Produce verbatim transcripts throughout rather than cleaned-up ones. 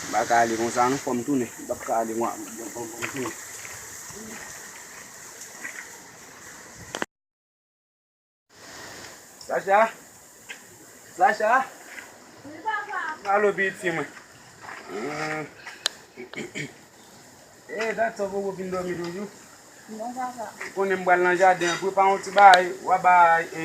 M pa ka ale konsa non, fò m tounen. M p ap ka ale konsa. Fò m tounen. Sacha? Sacha? Wi, papa. Alo, pitit fi mwen. Hmm. E, dat sa w poko fin dòmi toujou? Non, papa. Ou konnen m pral nan jaden an, prepare yon ti bagay, w a bay, e,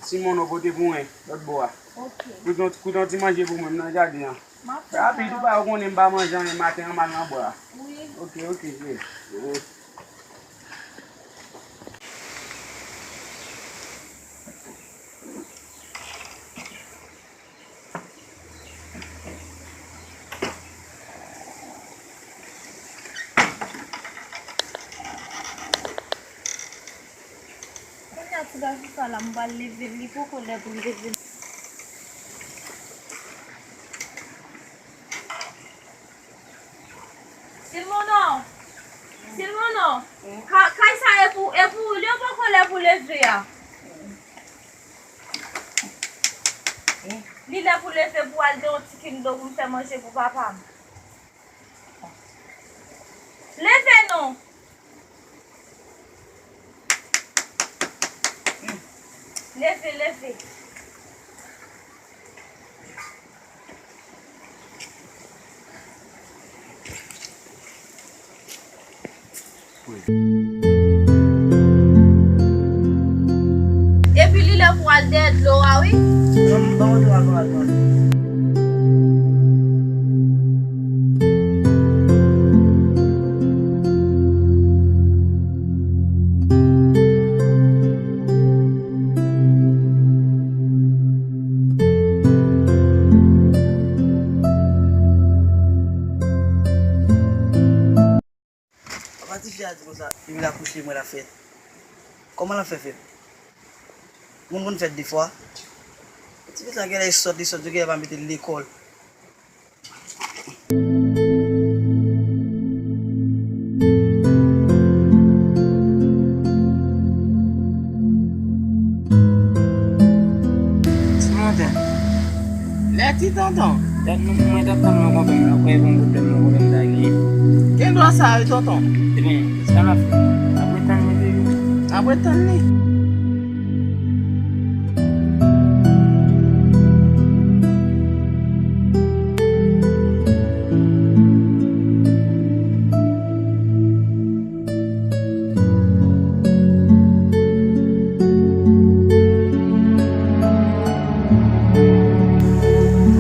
Simon yon pote pou mwen, lòt bò a. Ok. Koute yon, koute yon ti manje pou mwen, m nan jaden an. M ap fè sa. Rapid, ou pa, ou konnen m pa manje anyen maten an, m al nan bwa. Wi. Ok, ok, ye. Ye. Kounye a ti gason sa la, m pral leve l, li poko lè pou l leve. Silmono! Silmono! Ka-, kay sa e pou, e pou ou li, yo poko lè pou leve a. Li lè pou leve pou al de yon ti kin dlo pou m fè manje pou papa m. Leve non! Leve, leve. Epi li lè pou al dèyè dlo a, wi. Ban mwen dlo a, ban mwen dlo a. Papa, tifi a di konsa, li vle akouche mwen l ap fèt. Kòman l ap fè fèt? Moun konn fèt de fwa. Tifi sa genlè sòt, li sòt, yo genlè pa mete l lekòl. Ti maten. Lè ti tonton. Dat nou mwen t ap tann mwen konpè m la, kwè yon pwoblèm mwen konpè m ta gen. Gen Sa yo, tonton. Ebyen, sa n ap fè? N ap ret tann li toujou. N ap ret tann li.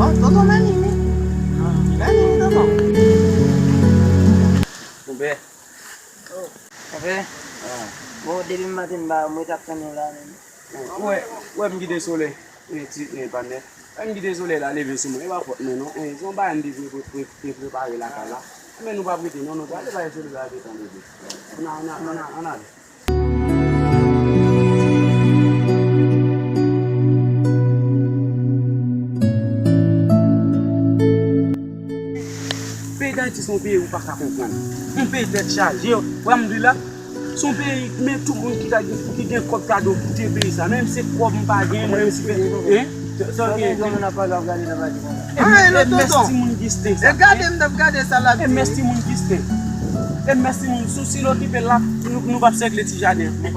Oh, tonton, men li, men. Men li, tonton. Konpè. Konpè. Bon, depi maten m pa, mwen t ap tann ou la menm. Ou wè, ou wè m kite solèy. E, ti, e, patnè. Wè m kite solèy la leve sou mwen. E pa fòt mwen non. E, se yon bagay m te pre-, pre-, pre-, te prepare lakay la. Men nou p ap rete non, nou prale bay solèy la desann ede. Ann, ann, ann, ann, ann ale. Peyi Dayiti se yon peyi ou pa ka konprann. Yon peyi tèt chaje, wè m di la, se yon peyi, men tout moun ki ta gen, ki gen kòb ta dwe kite peyi sa. Menm si se kòb m pa gen, menm si, hein? Sa gen. E mès timoun Gisten sa. E gade m t ap gade sa l ap di. E mès timoun Gisten. E mès timoun, si w okipe l la, nou, nou p ap sègle ti jaden an.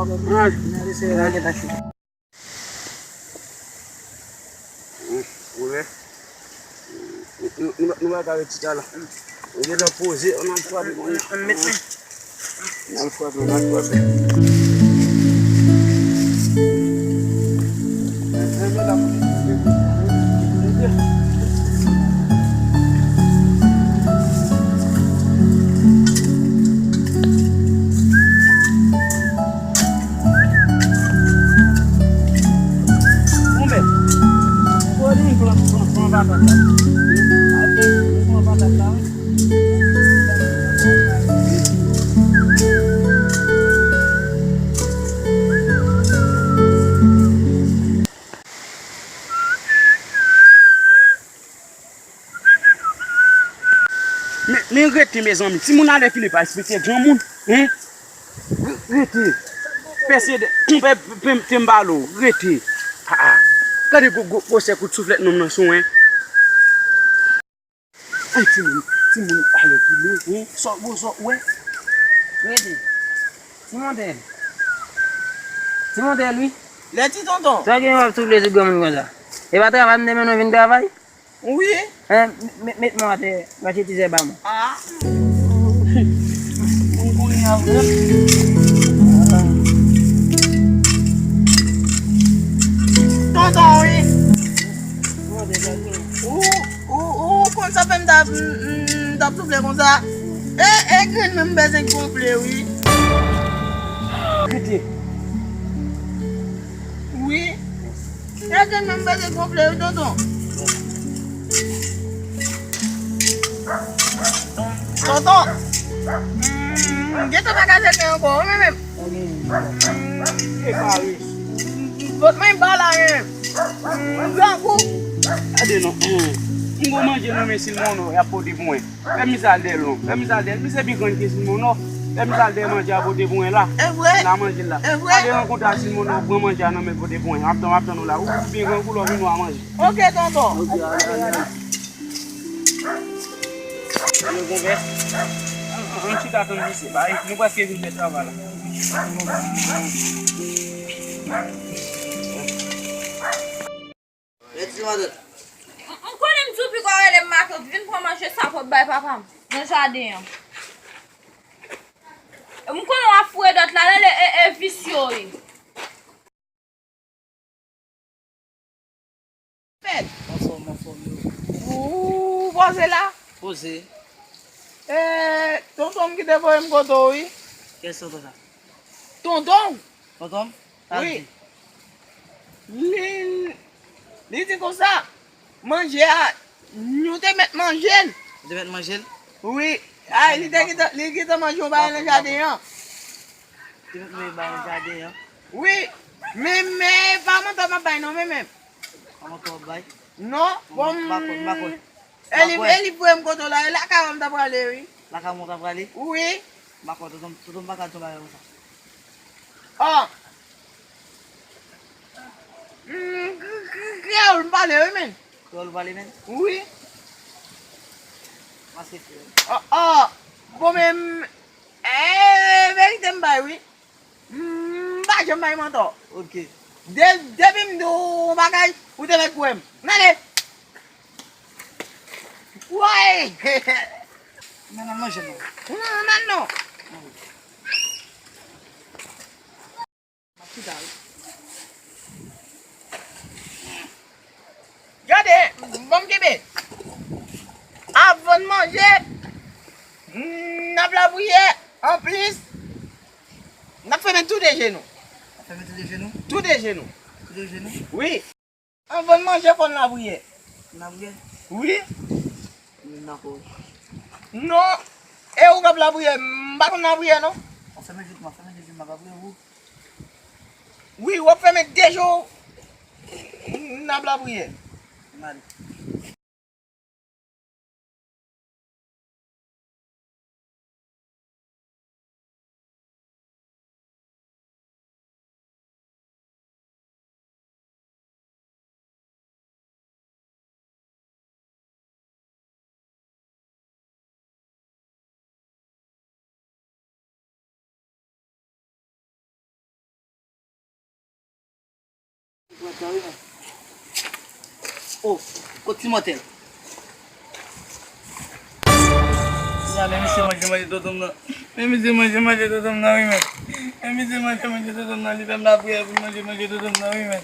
Ou wè? Nou, nou, nou pa ka ret chita la. Nou gentan poze, ann al frape kounye a. Ann al frape, ann al frape. Konpè, fò li pran, pran, pran patat la. Pran patat la, wi. Men, men rete, mezanmi. Timoun a lè file pa respekte granmoun, hein? Re-, rete. Pèse de, konpè, pe, te m pale w. Rete. Ah, ah. Gade gwo, gwo, gwosè kout souflèt nonm nan sou, hein? Ay, timoun, timoun a lè file, hein? Sò, bon, sò, wè. Rete. Ti Montel. Ti Montel, wi. Lè ti tonton. Sa gen w ap soufle sou granmoun konsa? E pa travay m te mennen w vin travay? Wi. Hein, met, met mwen atè, rache ti zè ba mwen. Ah. Moun kounye a vre. Tonton, wi. Ou, ou, ou konn sa fè m t ap, m, m, m t ap soufle konsa. E, e grenn men m bezwen gonfle, wi. Rete. Wi. E grenn men m bezwen gonfle wi, tonton. Tonton. Mm, gentan pa ka sèke ankò, wi, men menm. Mm, bòt mwen ba la, men menm. Mm, grangou. Gade non. Mm. M gon manje nan men Silmono, y ap pote pou mwen. Fè misye al dèyè l non. Fè misye al dèyè l. Misye pi grann ke Silmono. Fè misye al dèyè manje a pote pou mwen la. E vre? N a manje l la. E vre? Ale rankontre a Silmono, pran manje a nan men l pote pou mwen. M ap tann, m ap tann ou la. Ou byen grangou, lè w vini w a manje. Oke, tonton. Oke, ale, ale. Yo, konpè. Ann, ann, ann chita tann misye. Ba, nou prèske fin fè travay la. Mèsi, madanm. M, m konnen m di w piko rele m matant, vin pran manje sa pou w bay papa m nan jaden an. M konnen w ap foure dòt la, rele e, e visye w ye. Fèt. Anfòm, anfòm yo. Ou poze la? Poze. E, tonton m ki te voye m kote w, wi. Kiyès tonton sa? Tonton w. Tonton m? Sa l di? Li, li di konsa, manje a, nou te mèt manje l. Nou te mèt manje l? Wi. Ay, li te gentan, li gentan manje yon bagay nan jaden an. Li te mèt manje bagay nan jaden an? Wi. Men, men, pa mantò m ap bay non, men, men. Pa mantò w ap bay? Non, bon, m pa kwè, m pa kwè. E li, e li voye m kote w la, e lakay ou m ta prale, wi. Lakay mwen w ta prale? Wi. M pa kwè, tonton, tonton m pa ka di yon bagay konsa. Oh. Mm, k-, k-, kreyòl m pale, wi, men. Kreyòl ou pale, men? Wi. Maske kreyòl. Oh, oh. Bon, men, eh, verite m bay, wi. M pa janm bay mantò. Ok. De-, depi m di w yon bagay, ou te mèt kwè m. N ale! Woy! N al manje, non. Non, non, non. M ap chita, wi. Gade, bon, m kenbe. Avan n manje, n ap lapriyè. Anplis, n ap fèmen tou de je nou. N ap fèmen tou de je nou? Tou de je nou. Tou de je nou? Wi. Anvan n manje, fò n lapriyè. Lapriyè? Wi. M dakò. Non. E ou k ap lapriyè? M pa konn lapriyè, non. An fèmen je nou, an fèmen je nou, m ap lapriyè, ou. Wi, w ap fèmen de je w, n ap lapriyè. M ale. Oh, kot ti mòtèl? Gade misye manje manje tonton m nan. Men misye manje manje tonton m nan, wi, men. Men misye manje manje tonton m nan, li fè m lapriyè pou l manje manje tonton m nan, wi, men.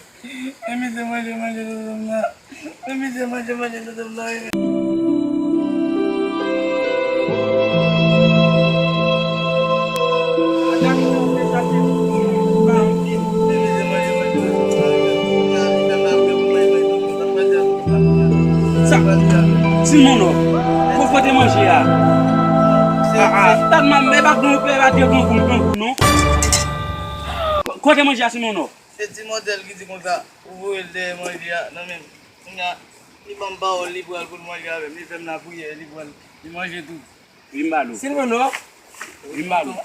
Men misye manje manje tonton m nan. Men misye manje manje tonton m nan, wi, men. Sa, Silvano, kote manje a? A, a, ta dman, e pa gran, e pa de gran goun, gran goun, non. Kote manje a, Silvano? Se ti mòtèl ki di konsa, ou voye l dèyè manje a nan men m. Kounye a, li ban m pawòl, li pral pou l manje avè m. Li fè m lapriyè, li pral, li manje tou. Vin ba nou. Silvano. Vin ba nou.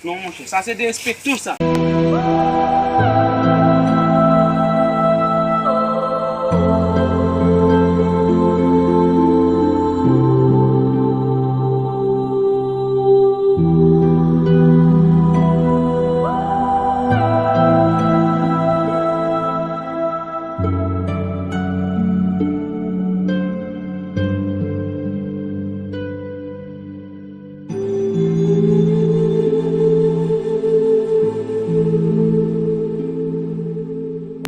Non, monchè, sa se derespektan, sa.